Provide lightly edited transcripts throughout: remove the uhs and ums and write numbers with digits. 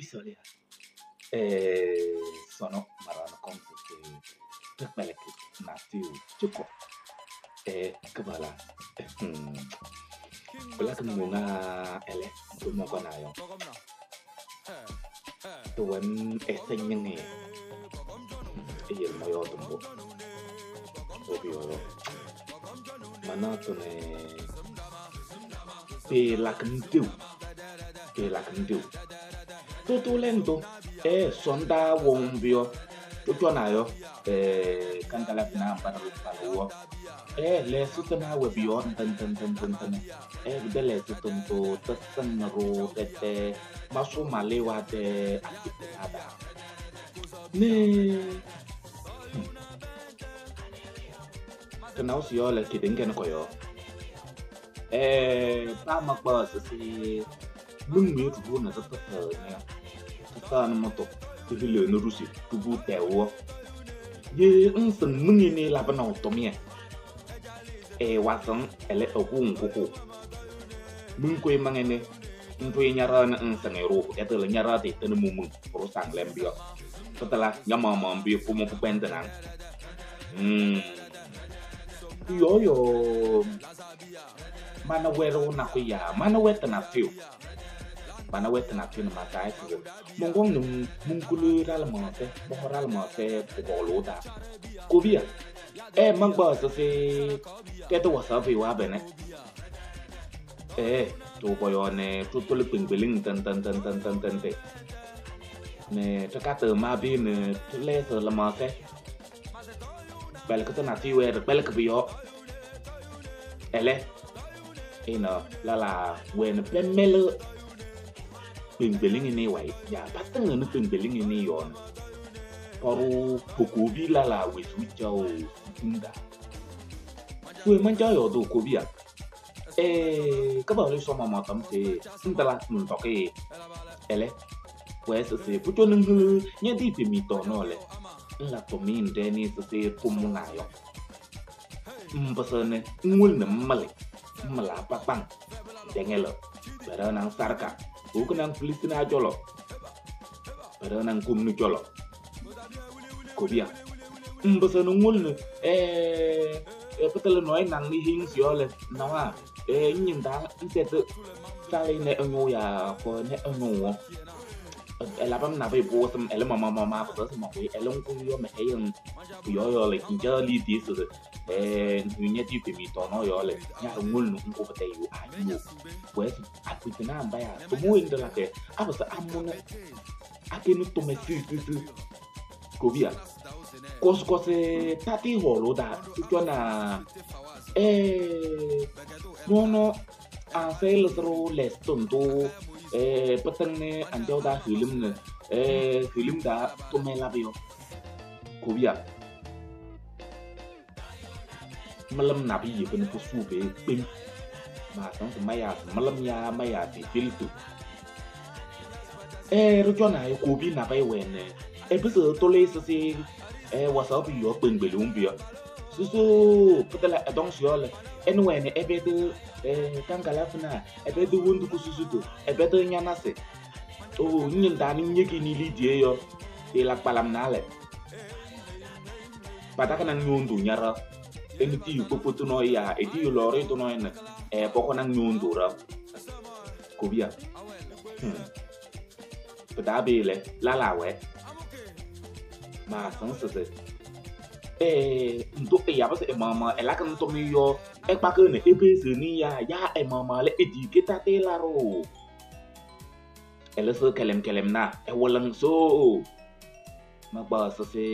Isolea. Sono marano komse tekmelek na tiu chuko. Kabala. Black munga ele tumo na yo. Tuwem esenyenge. Eyel moyo tumbo. Obio. Mana tune pe lakntiu. Pe lakntiu. Toto lento. Sonda wombio. Tucho na yo. Kangala na para luo. Le sutana webio tan tan tan tan tan. De le sutunto tasanro tete maso malewa de atipada. Ne. Tenau sio le kidingen koyo. Pa makba sisi mung mi tu na ta ne. Ta na moto. Tu le no rusi tu bu tewo. Ye nsen mung ni la ba na to mi. Watson ele oku nkuku. Mung kwe mangene ntwe nyara na nsen ero ya te le nyara te te mumung ro sang lembio. Setelah nyama mambi pumo kupentenang. Yo yo mana wero na kuya mana weta na fiu mana weta na fiu na matai fiu mongong nung mungkulu ral mate bohoral mate pokolo da kobia mangba se keto wasa fi wa bene to koyo ne to to le pingbeling tan tan tan tan tan tan te ne to ka te ma bi ne to le se la mate bel ko na ti wer bel ko bio ele ina la la wen pemel pingbeling ni wai ya pateng ni pingbeling ni yon paru pokobi la la we su chao nda we man chao yo do kobia ka ba le so mama tam te ntala ntoke ele pues se puto nung nya di pe mi to no le la tomin deni se kumuna yo mpasane ngul na male mala papang dengelo pero nang sarka u nang Palestina jolo pero nang kumnu jolo kobia mpasane ngul na petele noi nang ni hing siole nawa nyinda ntet sale ne ngu ya ko ne ngu la bam na be bo sam ele mama mama ko sam ko ele ko yo me he yo yo le kinja li di su nya ti pe mi to no yo le nya ngul nu ko te yu a yu pues a ku na ba ya to mu ndo la ke a ba sa amuna a ke no to me si si si ko bia kos kos tati ho lo da tu na no no a se le ro les tonto patang ne anjau da film ne film da to me la bio kobia malam nabi ye ben pusu be pim ma tong maya malam ya maya ti filtu ro na kobi na bai wen bu se to le se se wasa bi yo pengbelum bi susu petela adong siole enwene ebede kangala funa ebede wondu kususuto ebede nyana se o nyinda ni nyeki ni lidie yo te la palam nale pataka nang nyondu nyara enti yu popoto no ya eti yu lore to no ene poko nang nyondu ra kobia petabele la la we ma san se ndo e ya ba se mama e la kan to mi yo e pa ke ne e be se ni ya ya e mama le e di ke ta te la ro e le se kelem kelem na e wolang so ma ba se se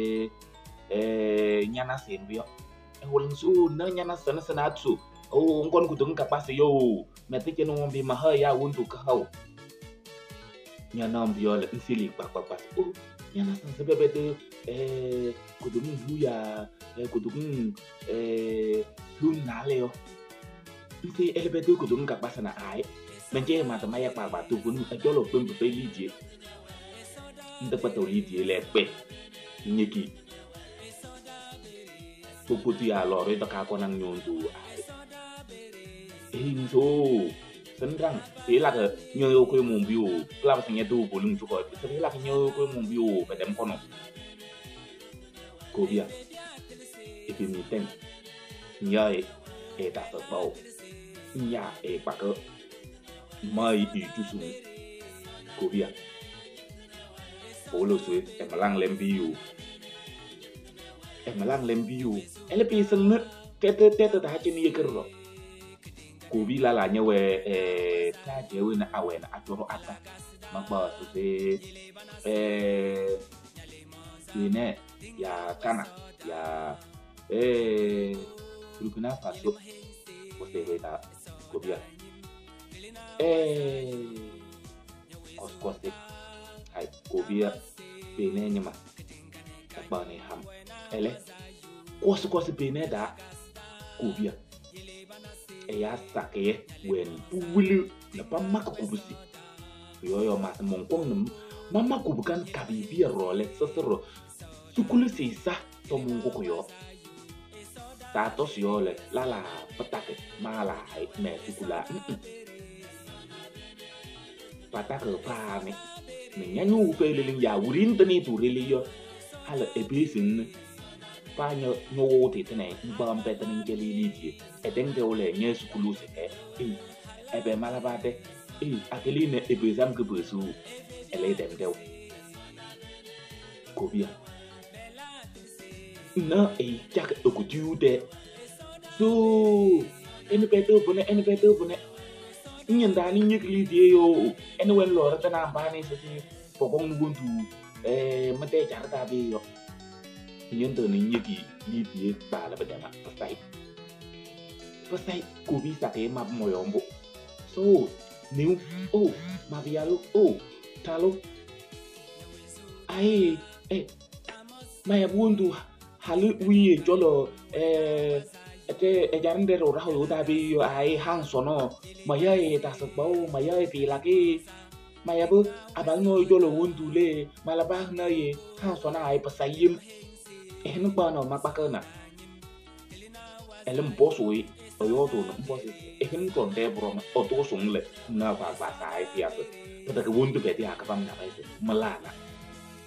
nyana se mbio e wolang so na nyana se na se na tsu o ngkon ku dung ka pa se yo me te ke no mbi ma ha ya won du ka ha nyana mbio le nsili pa pa pa o nyana se se bebe de kudung huya kudung hun na leo nse elebe de kudung ka pasana ai menje ma ta maya pa pa tu kun jolo pem pe lidie nte pa to lidie le pe nyeki popo tu ya lore ta ka ko nang nyondu ai so Sendang pila ke nyoyo koy mumbiu pila pasanya tu bolong cuko pila ke nyoyo koy mumbiu pedem kono kobia ipi miteng nyai e ta bau nya e pake mai i tusu kobia bolo sui e malang lembiu ele pi seng tete tete ta chini yekerro kobi la la nyewe ta jewe na awe na atoro ata magba sose ine ya kana ya Burkina Faso ose ta kobia koskose hai kobia bene nyama takbane ham ele koskose bene da kobia eya sake wen puwulu na pa makubusi yoyo mas mongkong nem mama kubukan kabibia role sosoro sukulu sisa to mongko yo tatos yole lala petake mala me sukula patake pane menyanyu peleling ya wurin tani turili yo hala ebesin pa nyo te tene mbam petani kelili die edeng de ole nye sukulu se e ebe malabate e akeline ebezam kebesu ele dem dew kobia na e jak okutu de so ene beto bone nyanda ni nyekli die yo ene wen lora tana bani se pokong ngundu mate jarta be yo nyanda ni nyeki li die bala bedama pasai pasai kobi sake map moyombo so new oh mabialo oh talo ai maya bundu halu wi jolo ete ejarinde ro raho da bi yo ai hang sono maya e ta so bau maya e pi laki maya bu abal no jolo wundu le malaba na ye hang sona ai pasayim no ba no makbaka na elem bosui oyoto no bosi ehin konde bro oto sungle na ba ba sai tia pata ke wundu be dia ka pam na ba se malana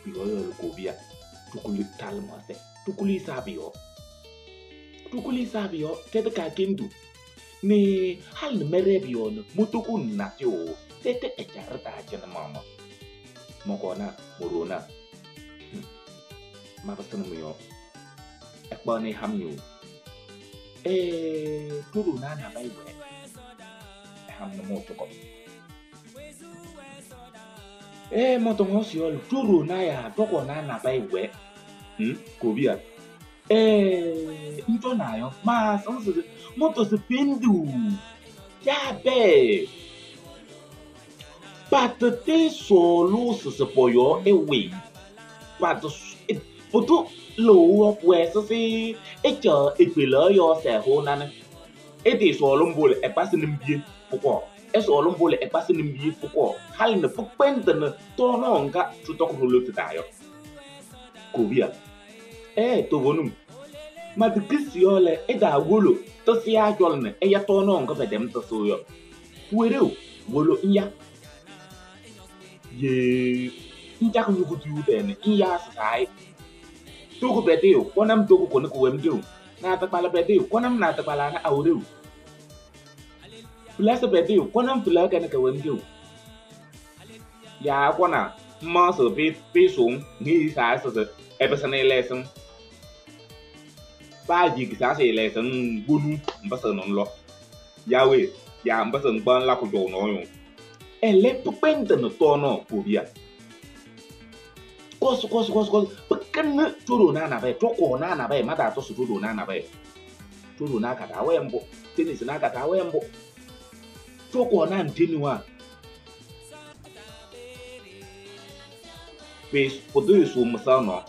yoyo ko bia tukuli talmase tukuli sabio tete ka kendu ni hal mere bio no mutuku na tio tete ejarta chena mama mokona morona ma pasana myo ekbane hamyu turu na na bai we ham no moto ko moto ngosio turu na ya toko na na bai we kobia nto na yo ma sonso moto se pindu ya be patete solo se poyo e we pat putu lo pues si e cho e pelo yo se ho na e ti solo mbole e passe mbie poko e solo mbole e passe mbie poko hal ne pukpente ne to no nga tuto ko lo titayo kobia to vonum ma de kisiole e da wolo to si ajol ne e ya to no nga bedem to so yo were wolo iya ye nja ko yugo de ne iya sai togo bedeo konam togo kono ko wemdeo na takpala bedeo konam na takpala na awreo plus bedeo konam pula kana ka wemdeo ya kona ma so bi bi sung ni sa so e pesane lesson ba ji sa se lesson bunu mbasa non lo yawe ya mbasa ngban la ko jo no yo ele pupente no tono kubia kos pekan turu na na be toko na na be mata to turu na na be turu na kata wembo tennis na kata wembo toko na ntinwa pe podu su musano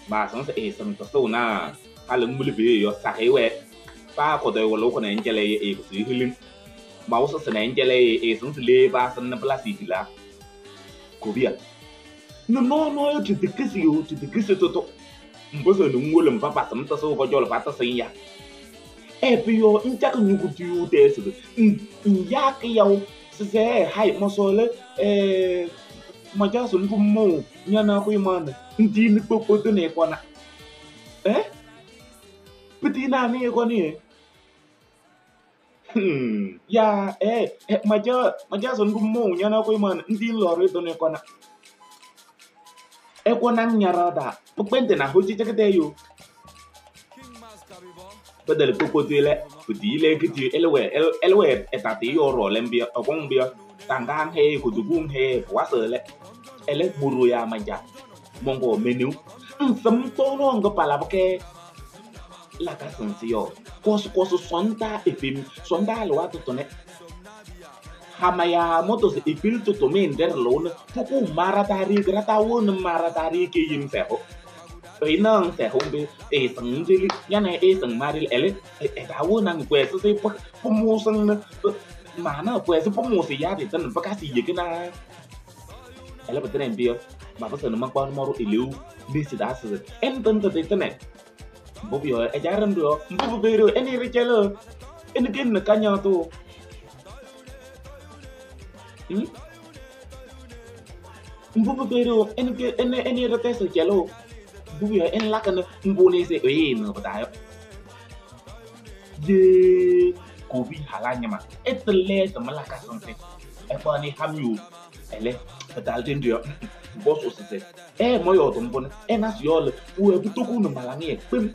ma san se e san to so na ala muli be yo sahewe pa ko de wo ko na njele e ko si hilim ma wo so na njele e san le ba san na plasi la kobia no no no yo te kisi yo te kisi toto mboso no ngolo mpapa sam to so ko jolo pata sin ya Epiyo nchaka nyukutu tese nyaka yaw sise hay mosole majaso ndumo nyana ko imana ndini popoto ne kona pitina ne koni ya majaso ndumo nyana ko imana ndini lori to ne kona e kona nyarada pokpente na hoji chakete yo bedel kokotile kudile kiti elwe elwe etati yoro lembia okombia tangan he kudugun he wasele ele buruya manja mongo menu nsam tono ngo palabke la kasansio kos kos sonta efim sonta lo atone hamaya motos ipil to mender lon puku maratari grata won maratari ke yim seho nang sẽ không bị e sừng gì nhà này e sừng mà đi ele e đau năng quẹt sẽ không mua sừng mà nó quẹt sẽ không mua gì giá thì tên bắt cá gì cái na ele bắt tên bia mà bắt nó mang qua nó mua ilu đi sẽ đã sẽ em tên tên tên này bố bây giờ e giá râm được bố bây giờ em đi ra chơi rồi em cái nó cá nhau tu bố bây giờ em cái em em đi ra chơi chơi luôn buya en lakana mbone se oye no batayo ye kobi halanya ma etele se malaka sonse e pa ni hamyu ele batal den dio boss osese e moyo to mbone e na siole u e butoku no malangi pim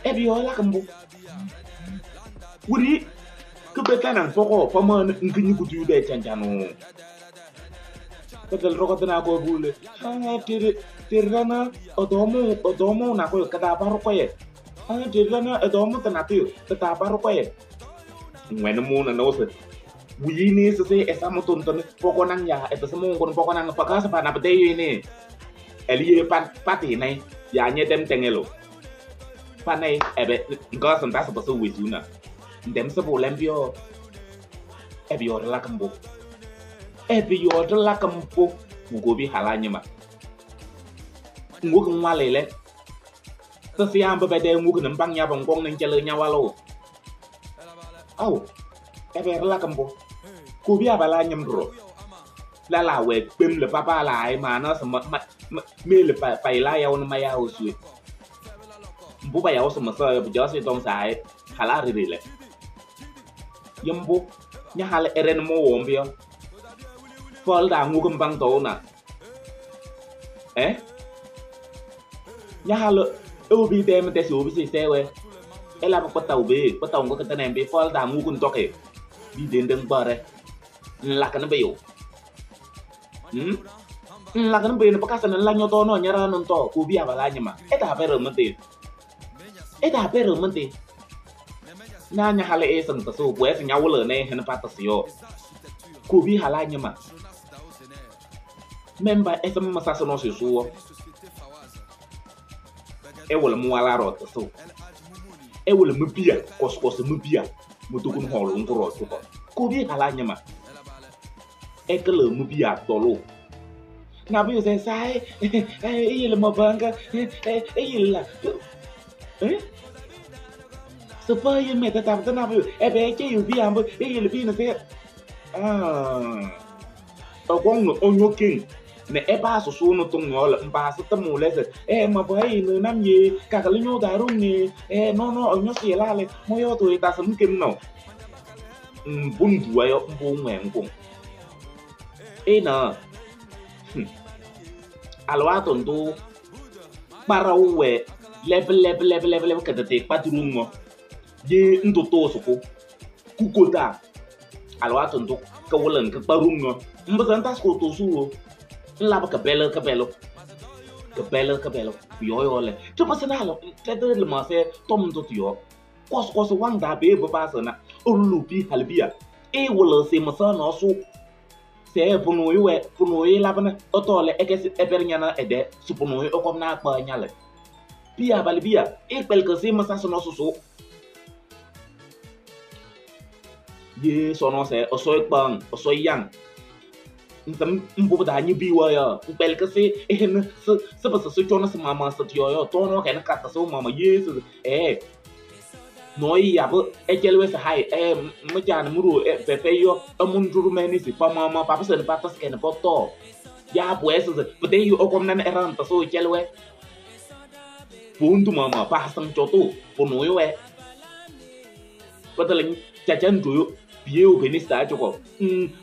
e bi ola kambo wuri ke betana foko pama nginyu kudu de chanchano bedel rokotena ko bule ha tere terana odomo odomo na ko kada baro ko ye ha terana odomo tanati tata baro ko ye ngwen mu na no se wi ni se se esa mo ton ton poko nang ya eta se mo kon poko nang paka sa na pete ni eli pan pati nai ya nye dem tengelo panai ebe ngo santa se paso wi suna ndem se bo lembio ebi orla kambo ebi yɔdɔ la kampo mugobi hala nyima nguk nwalele sisi ya mbebe de nguk ne mbang ya bangkong ne nchele nyawalo aw ebe la kampo kobi abala nyim dro la la we pem le papa la ai ma na sama me le pa pa ila ya on ma ya osue mbu ba ya osama sa ya jose dong sai hala rile yambo nya hala eren mo wombio Fol da ngugem bang to na nya halo obi dem te si obi si sewe ela ko taw be ko taw ko tanem be fol da ngugun toke bi den den bare la kan be yo la kan be no pakasa la nyoto no nyara non to ku bi abala nyama eta pero mente eta pero mente na nya hale e sang ta su pues nya wolo ne hen pa ta si yo ku bi hala nyama memba esa mama sa no se suo e wala mu wala ro to so e wala mu bia kos kos mu bia mu tukun holo ngoro to ko ko bi hala nyama e kele mu bia tolo na bi se sai e le mo banga e la so pa ye me ta ta na bi e be ke yu bi ambo e le bi na se ah ogong onyo king ne eba asụsụ unu tụ nụọla mba asụta m lese e ma bụ hey no nam ye ka ka linyo daru ni e no no onyo si lale mo yo to ita sam kem no mbundu ayo mbu nwe ngum e na alwa to ndu para uwe level level level level level ka te paturu ngo ye ndu to soko kukota alwa to ndu ka wolan ka parungo mbazanta sko to suo la ka belo ka belo ka belo ka belo yo yo le to pasana lo te de le ma se tom to yo kos kos wang da be ba sa na olu bi halbia e wolo se ma sa no su se bunu we bunu la bana o to le e ke e ber nyana e de su bunu o kom na pa nyale bia balbia e pel ke se ma sa no su su ye so no se o so pang o so yang ntem mbu da nyi bi wa ya pel ke se e ne se se ba se chona se mama se yo yo to no ke na kata so mama ye se e Noi yabo echelwe sa hai e mchana muru e pepe yo amun meni si pa mama papa sen patas ken poto ya pues pete yo okom nan eran taso echelwe puntu mama pasang choto ponoyo e pataling chachan tuyo bieu benista choko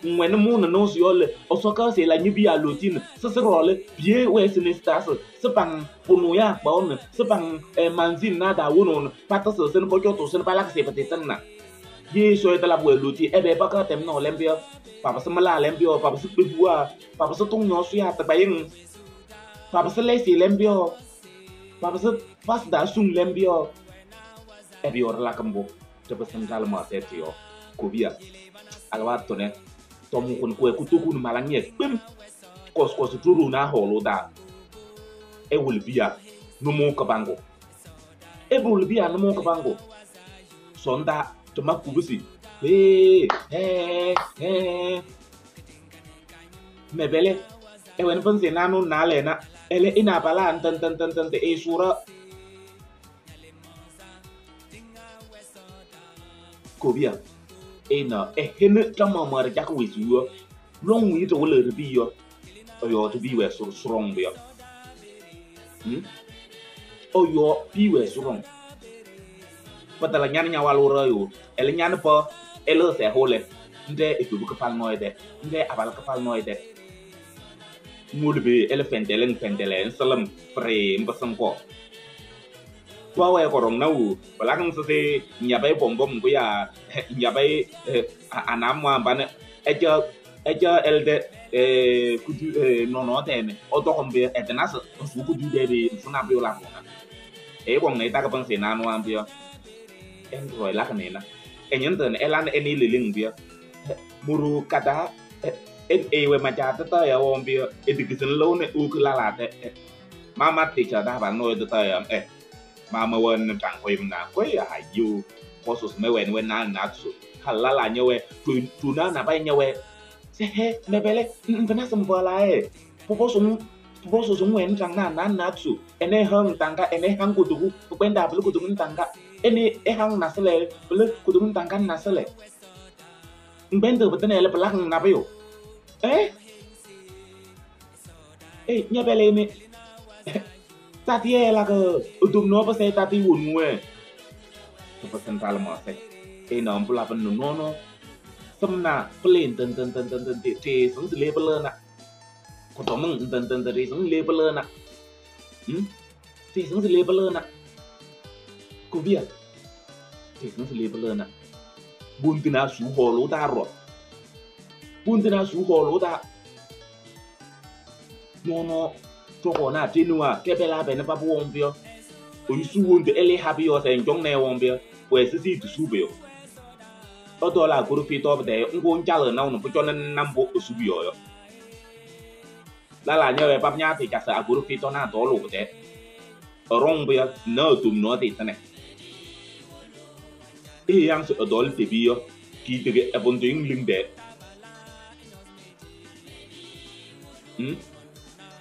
ngwen mu na no siole osoka se la nyibi alotin sesrole bie we sinista se pang ponoya baon se pang manzin na da wonon patas sen pochoto sen palak se patetan na ye so eta la bueluti ebe baka tem no lembio papa se mala lembio papa se bua papa se tung no suya ta bayeng papa se lesi lembio papa se pas da sung lembio ebe or la kambo te pasan kalma setio kobia alwa tone tomu kun kwe kutuku malanye pim kos kos turu na holo da e wulbia no mo kabango e wulbia no mo kabango sonda tuma kubusi he he he mebele e wen pense nanu na lena ele ina bala tan tan tan tan e sura kobia ena e hene tama mara jak wizu long wi to le bi yo oyo to bi we so strong bi yo oyo bi we strong patala nyan nya walura yo ele nyan po ele se hole nde e bu ko fal noy de nde abal ko fal noy de mulbe ele fendele fendele salam pre mbasam ko wa we korong na wu balakang se nyabai bom bom ko ya nyabai anam wa ban eja eja elde kudu no no tene o to kombe etenas su kudu de be funa be la ko na e ko ngai ta ka pang se na no am be en roi la ka ne na e nyen ten e lan e ni liling be muru kata en e we ma ja ta ya won be e dikisin lo ne u la la te mama te cha da ba no de ta ya e mama wen tang ko im na ko ya yu ko so me wen wen na na su khala la nyewe tu tu na na ba nyewe se he mebele mpena sembola e popo so wen tang na na na su ene hang tangka ene hang kutuku kwenda blu kutuku tangka ene e hang na sele blu kutuku tangka na sele mbende betene ele pelak na yo eh eh nyebele ne tati e la ko udum no pa se tati wun we to pa sental ma se e no pula pan no no samna plain tan tan tan tan tan te sung le pele na ko to mung tan tan te sung le pele na te sung le pele na ko bia te sung le pele na bun tina su ho lo da ro bun tina su ho lo da no no to na tinua ke bela be na pa bo mbio oyisu wo ndo ele habi yo se njong na wo mbio we sisi tu su be yo o do la guru fi to be ngo njala na no pucho na nambo osubi yo la la nyewe pap nya ti ka sa guru fi to na to lo de rong be no tum no ti tane e yang so odol te bi yo ki de e bon ding ling de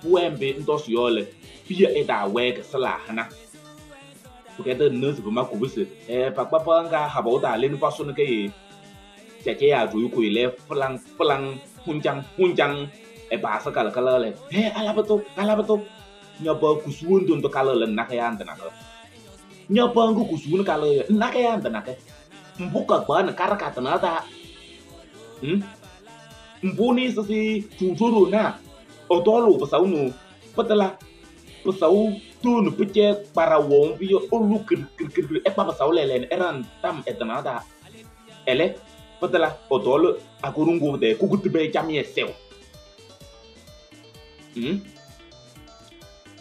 wembe ntos yole pia e da we ka sala hana together nurse ba ma ku bise e pa pa pa nga ha bo da le pa so ne ke che che ya ju ku le flang flang hun jang hun jang e ba sa ka la ka le he ala ba to nya ba ku su ndon to ka le na ka ya nda na ka nya ba ngu ku su ka le na ka ya nda na ka mbu ka ba na ka ra ka ta na da mbu ni so si chu chu ru na o tolo pasau nu patala pasau tu nu piche para wong bi o lu kir kir kir e pa pasau le le eran tam etana da ele patala o tolo akurungu de kukutu be chamie sew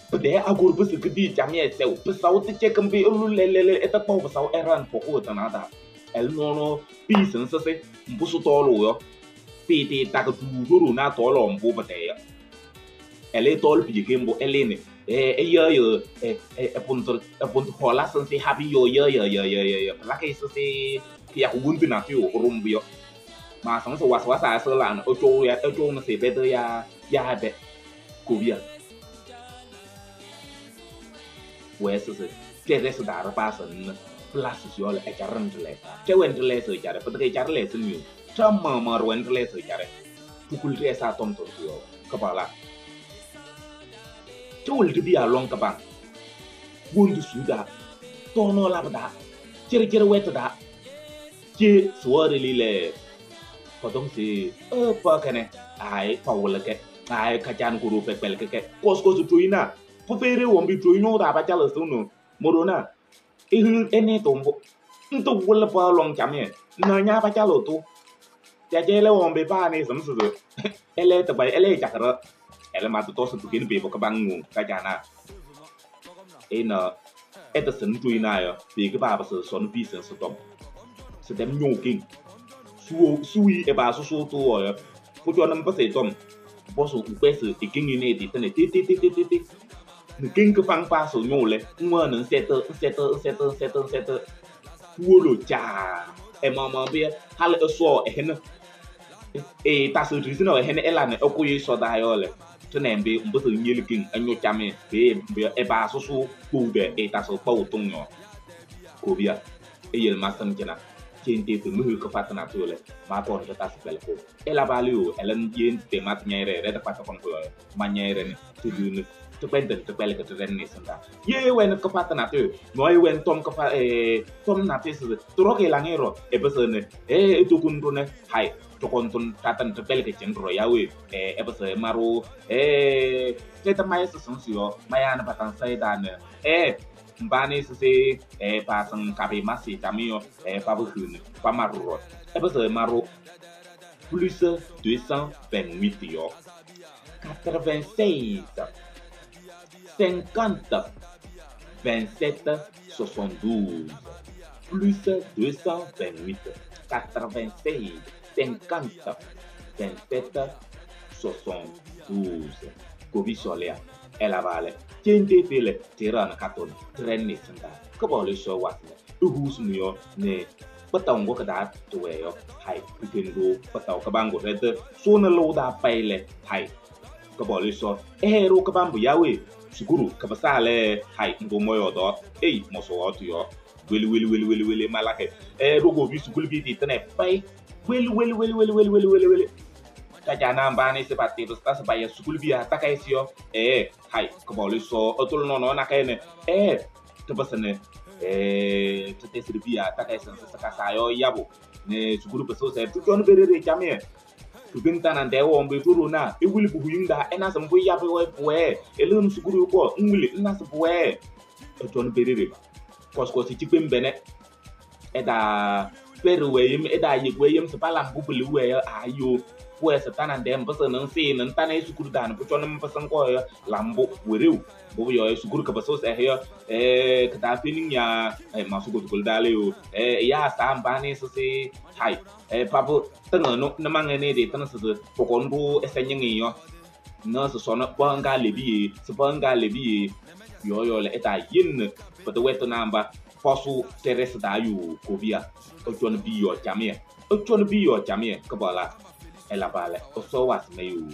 pede agur bus gedi chamie sew pasau te che kambi o lu le le le eta pa pasau eran poko etana da el no no pi sen se se mbusu tolo yo pi ti ta ka du na tolo mbu pate ya ele tol pi kembo elene e yo yo e e punto hola sen si happy yo yo yo yo yo yo la ke se se ya ku buntu na ti o rumbi yo ma sang so was was a se lan o cho ya o cho na se be ya ya be ku bia we se se te re se da ra pa sen Plus yo le echaran le te wen le se chare pete chare le se ni cham ma ma wen le se chare tukul re sa tom tom yo ka bala tul di biya long ka bang wondu suda tono la da chere chere wet da che suore li le kodong si pa kene ai pa wala ke ai ka chan kuru pe pel ke kos kos tuina po fere wombi tuino da ba chala sunu morona ihu ene tombo nto wala pa long chamye na nya pa chalo tu ya jele wombe pa ni sum su ele te bai ele chakra ele ma to su kin be ka bang ngu ka jana ena eta sen tuina yo bi ka ba ba so no bi sen so tom se dem nyu king su sui e ba su su tu yo pu jo nam pa se tom bo su ku pe su ti king ni ti te ti ti ti ti ti你跟个方法手用嘞，我能set set set set set，我罗家，哎妈妈别，他那个说哎呢，哎大手就是那哎那哎烂的，我故意说大哟嘞，这南边不是你的跟，哎我家面别别哎把叔叔不的哎大手包动哟，可别啊，哎也马上进来。Gente tu muhu ke fatana tu le ma kon ta tas bel ko ela balu elen yen te mat nyere re ta pata kon ko ma nyere ne tu du ne tu penten tu bel ko tu ren ne sanda ye wen ke fatana tu no ye wen tom ke fa e tom na te su tu ro ke langero e be ne e tu kun tu ne hai tu kon tun tatan tu bel ke chen ro ya we e be se maru e te ta mai su sun yo ma ya na patan sai da ne e mbani se e pasan kabe masi tamio e pabu pa maru e ba se maru plus 228 yo 86 50 27 72 plus 228 86 50 27 72 Gobi Solea ela vale gente fele terana katon trenne sanda ko bole so wasne uhu smuyo ne patongo kada tuweyo hai pikendo pataw kabango red so na loda paile hai ko bole so e ro kabambu yawe sukuru kabasale hai ngomoyo do ei moso otuyo weli weli weli weli weli malake e rogo bi sukulu bi tene pai weli weli weli weli weli weli weli weli kajana mbani se pati basta se baya sukul biya takaisio e hai ko bole so otul no no na kene e to basane e to te sirbiya takaisen se saka yo yabo ne sukuru beso se tu kon berere jamie tu binta na de wo mbe turu na e wuli bu yinda e na se mbu yabo we we e lun sukuru ko nguli na se we e ton berere kos kos ti pembene e da peru we yim e da yigwe yim se pala mbu bulu we ayo pues tanan dem pasa nan si nan tanay sukuru dan pu chonam pasan ko lambo werew bo yo sukuru ka paso se yo e kata feeling ya e ma sukuru kul dale yo e ya sa mbani so si hai e papo tanga no na mangene de tan se ko kon bu e se nyi yo na so so na pa nga lebi so pa nga lebi yo yo le eta yin but the weto namba posu teresa da yu ko bia o chon bi yo chamie o chon bi yo chamie ko bala ela bale o so was me yu